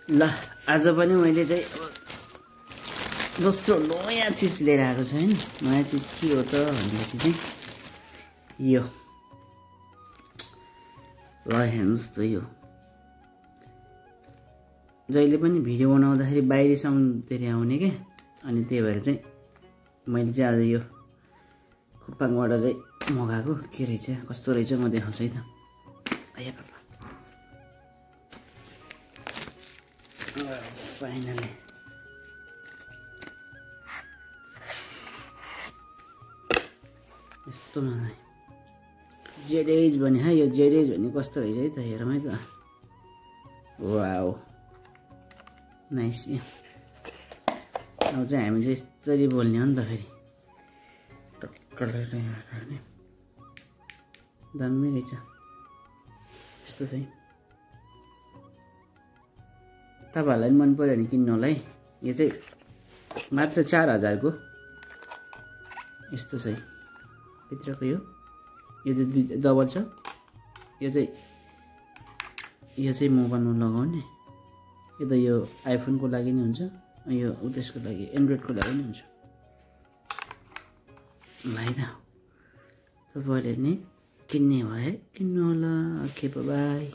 ल आज पनि मैले चाहिँ दोस्रो नयाँ चिज लिएर आएको छु हैन। नयाँ चिज के हो त भनेपछि चाहिँ यो ल हेर्नुस् त यो जहिले पनि भिडियो बनाउँदाखेरि बाहिरी साउन्डतिर आउने के अनि त्यही भएर चाहिँ मैले चाहिँ आज यो खुप्पाङबाट चाहिँ मगाएको के रहेछ कस्तो रहेछ म देखाउँछु है त। आया पापा फाइनली यस्तो मलाई जेडेज भने है यो जेडेज भने कस्तो रहेछ है त हेरौँ है त। Wow nice. अब चाहिँ हामी चाहिँ यस्तरी बोल्ने हो नि त फेरि टक्करले चाहिँ दामी रहेछ यस्तो चाहिँ तपाईँहरूलाई पनि मन पर्यो भने किन्नु होला है। यो चाहिँ मात्र 4000 को यस्तो चाहिँ भित्रको यो चाहिँ डबल छ। यो चाहिँ मोबाइलमा लगाउने यो त यो आइफोनको लागि नि हुन्छ यो त्यसको लागि एन्ड्रोइडको लागि नि हुन्छ। भाइ त तपाईँले नि किन्ने भए किन्नु होला। Okay by.